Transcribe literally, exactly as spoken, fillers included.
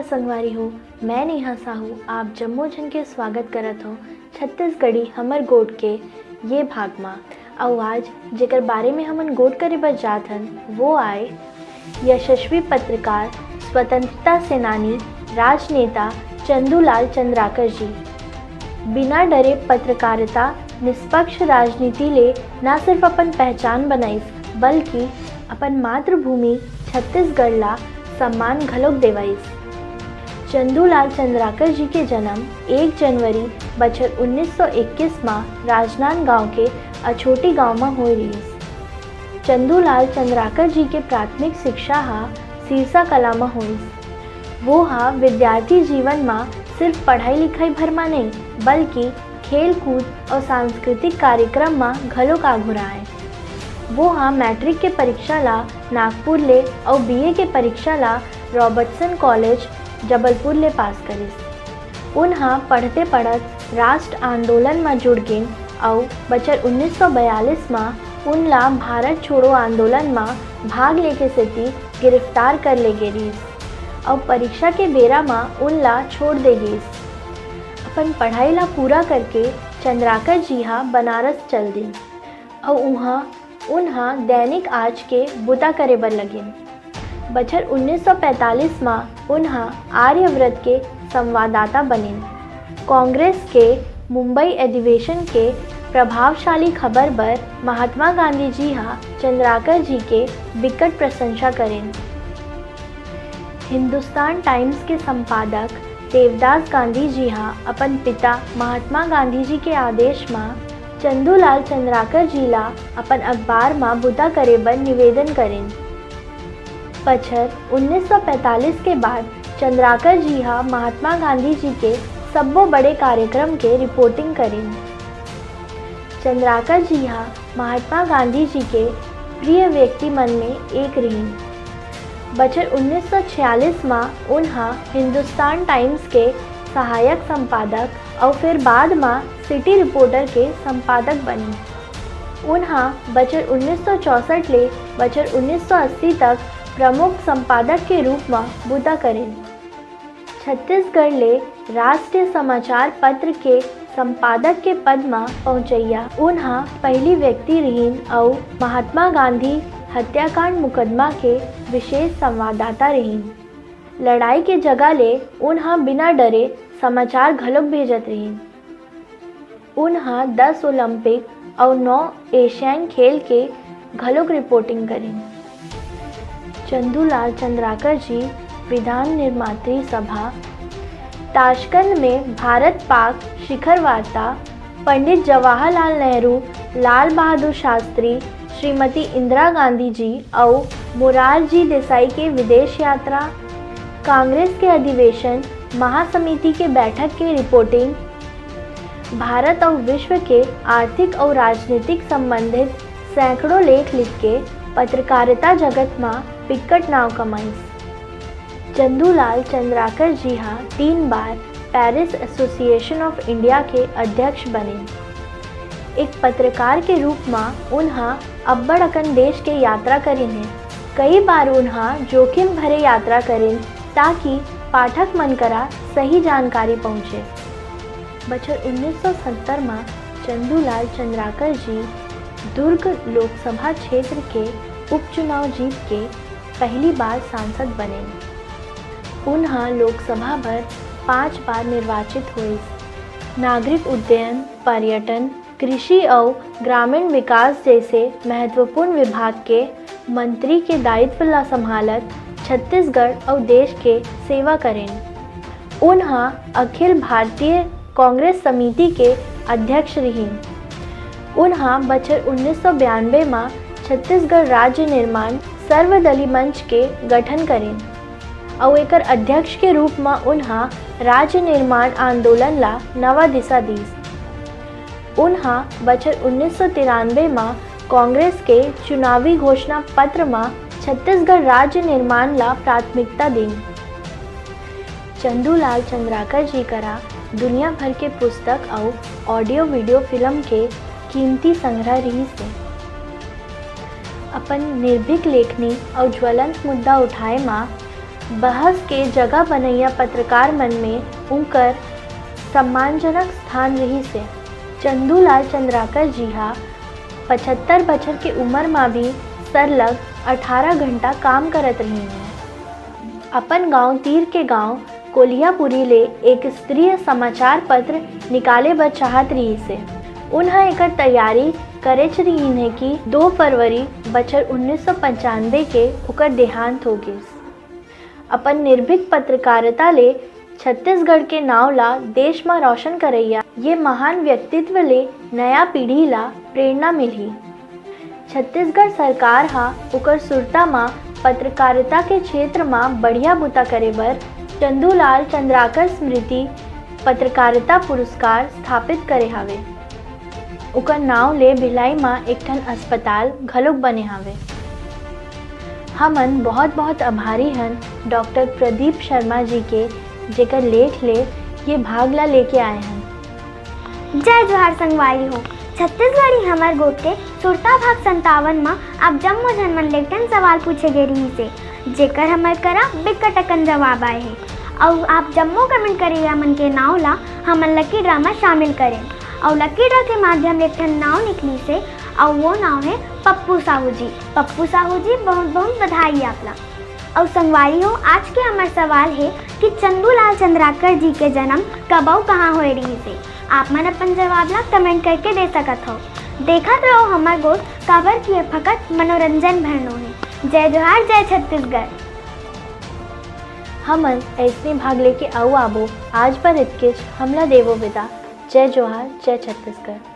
संगवारी हो, मैं नेहा साहू आप जम्मो झन के स्वागत करत हों छत्तीसगढ़ी हमर गोठ के ये भाग मा। अउ आज जेकर बारे में हमन गोठ करे बर जात हन, वो आय यशस्वी पत्रकार, स्वतंत्रता सेनानी, राजनेता चंदूलाल चंद्राकर जी। बिना डरे पत्रकारिता, निष्पक्ष राजनीति ले न सिर्फ अपन पहचान बनाइस, बल्कि अपन मातृभूमि छत्तीसगढ़ ला सम्मान घलोक देवाइस। चंदूलाल चंद्राकर जी के जन्म एक जनवरी बछर उन्नीस सौ इक्कीस मा राजनांदगांव के अछोटी गांव मा होय रिहिस। चंदूलाल चंद्राकर जी के प्राथमिक शिक्षा हा सिरसा कला मा होइस। वो हा विद्यार्थी जीवन मा सिर्फ पढ़ाई लिखाई भर मा नहीं, बल्कि खेल कूद अउ सांस्कृतिक कार्यक्रम मा घलोक आघुराए। वो हा मैट्रिक के परीक्षा ला नागपुर ले अउ बीए के परीक्षा ला रॉबर्टसन कॉलेज जबलपुर ले पास करिस। उन हा पढ़ते पढ़त राष्ट्र आंदोलन मा जुड़ गेन अउ बछर उन्नीस सौ बयालीस मा उन ला भारत छोड़ो आंदोलन मा भाग लेके सेती गिरफ्तार कर ले गे रिहिस अउ परीक्षा के बेरा मा उन ला छोड़ दे गिस। अपन पढ़ाई ला पूरा करके चंद्राकर जी हा बनारस चल दिन अउ उहाँ उन हा दैनिक आज के बुता करे बर लगिन। बछर उन्नीस सौ पैंतालीस मा उन हा आर्यव्रत के संवाददाता बनिन। कांग्रेस के मुंबई अधिवेशन के प्रभावशाली खबर बर महात्मा गांधी जी हा चंद्राकर जी के बिकट प्रशंसा करिन। हिंदुस्तान टाइम्स के संपादक देवदास गांधी जी हा अपन पिता महात्मा गांधी जी के आदेश मा चंदूलाल चंद्राकर जी ला अपन अखबार मा बुता करे बर निवेदन करिन। बछर उन्नीस सौ पैंतालीस के बाद चंद्राकर जी हा महात्मा गांधी जी के सब्बो बड़े कार्यक्रम के रिपोर्टिंग करिन। चंद्राकर जी हा महात्मा गांधी जी के प्रिय व्यक्ति मन में एक रिहिन। बछर उन्नीस सौ छियालीस मा उन हा हिंदुस्तान टाइम्स के सहायक संपादक अउ फिर बाद मा सिटी रिपोर्टर के संपादक बनिन। उन हा बछर उन्नीस सौ चौसठ ले बछर उन्नीस सौ अस्सी तक प्रमुख संपादक के रूप मा बुता करिन। छत्तीसगढ़ ले राष्ट्रीय समाचार पत्र के संपादक के पद म पहुंचइया उन ह पहिली व्यक्ति रिहिन अउ महात्मा गांधी हत्याकांड मुकदमा के विशेष संवाददाता रिहिन। लड़ाई के जगह ले उन ह बिना डरे समाचार घलोक भेजत रिहिन। उन ह दस ओलंपिक अउ नौ एशियन खेल के घलोक रिपोर्टिंग करिन। चंदूलाल चंद्राकर जी विधान निर्मात्री सभा, ताशकंद में भारत पाक शिखर वार्ता, पंडित जवाहरलाल नेहरू, लाल बहादुर शास्त्री, श्रीमती इंदिरा गांधी जी अउ मोरारजी देसाई के विदेश यात्रा, कांग्रेस के अधिवेशन, महासमिति के बैठक के रिपोर्टिंग, भारत अउ विश्व के आर्थिक अउ राजनीतिक संबंधित सैकड़ों लेख लिख के पत्रकारिता जगत म बिक्कट नाव कमाइस। चंदूलाल चंद्राकर जी ह तीन बार Paris Association of India के अध्यक्ष बनिन। एक पत्रकार के रूप म उन ह अब्बड़ अकन देश के यात्रा करिन हे। कई बार उन ह जोखिम भरे यात्रा करिन, ताकि पाठक मन करा सही जानकारी पहुंचे। बछर उन्नीस सौ सत्तर म चंदूलाल चंद्राकर जी दुर्ग लोकसभा क्षेत्र के उपचुनाव जीत के पहली बार सांसद बनेन। उन ह लोकसभा बर पांच बार निर्वाचित होइस। नागरिक उड्डयन, पर्यटन, कृषि अउ ग्रामीण विकास जैसे महत्वपूर्ण विभाग के मंत्री के दायित्व ला संभालत छत्तीसगढ़ अउ देश के सेवा करेन। उन ह अखिल भारतीय कांग्रेस समिति के अध्यक्ष रिहिन। उन ह बछर उन्नीस सौ बयानबे म छत्तीसगढ़ राज्य निर्माण सर्वदलीय मंच के गठन करिन अउ एकर अध्यक्ष के रूप म उन ह राज्य निर्माण आंदोलन ला नवा दिशा दीस। उन ह बछर उन्नीस सौ तिरानबे म कांग्रेस के चुनावी घोषणा पत्र म छत्तीसगढ़ राज्य निर्माण ला प्राथमिकता दीन। चंदूलाल चंद्राकर जी करा दुनिया भर के पुस्तक अउ ऑडियो वीडियो फिल्म के कीमती संग्रह रिहिस हे। अपन निर्भीक लेखनी अउ ज्वलंत मुद्दा उठाए म बहस के जगह बनइया पत्रकार मन में उनकर सम्मानजनक स्थान रिहिस हे। चंदूलाल चंद्राकर जी हा पचहत्तर बछर के उमर मा भी सरलग अठारह घंटा काम करत रिहिन हे। अपन गांव तीर के गांव कोलियापुरी ले एक स्तरीय समाचार पत्र निकाले बर चाहत रिहिस हे। उन ह एकर तैयारी करेच रिहिन हे कि दो फरवरी बछर उन्नीस सौ पंचानबे के ओकर देहांत हो गिस। अपन निर्भीक पत्रकारिता ले छत्तीसगढ़ के नांव ला देश म रोशन करइया ये महान व्यक्तित्व ले नया पीढ़ी ला प्रेरणा मिलही। छत्तीसगढ़ सरकार ह ओकर सुरता म पत्रकारिता के क्षेत्र म बढ़िया बुता करे बर चंदूलाल चंद्राकर स्मृति पत्रकारिता पुरस्कार स्थापित करे हावे। ओकर नांव ले भिलाई म एक ठन अस्पताल घलोक बने हावे। हमन बहुत-बहुत आभारी हन डॉक्टर प्रदीप शर्मा जी के, जेकर लेख ले ये भाग ला लेके आए हन। जय जोहार संगवारी हो। छत्तीसगढ़ी हमर गोठ के सुरता भाग संतावन म आप जम्मो झन मन ले एक ठन सवाल पूछे गे रिहिस हे, जेकर हमर करा बिकट अकन जवाब आए हे। अउ आप जम्मो कमेंट करइया मन के नांव ला हमन लकी ड्रा म शामिल करेन। अउ लकी ड्रा के माध्यम ले एक ठन नांव निकलिस हे, अउ वो नांव हे पप्पू साहू जी। पप्पू साहू जी, बहुत बहुत बधाई आप ला। अउ संगवारी हो, आज के हमर सवाल हे कि चंदूलाल चंद्राकर जी के जन्म कब अउ कहाँ होए रिहिस हे। आप मन अपन जवाब ला कमेंट करके दे सकत हव। देखत रहो हमर गोठ, काबर कि ये फकत मनोरंजन भरनो हे। जय जोहार, जय छत्तीसगढ़। हमन अइसने भाग लेके अउ आबो। आज बर इतकेच, हमला देवो विदा। जय जोहार, जय छत्तीसगढ़।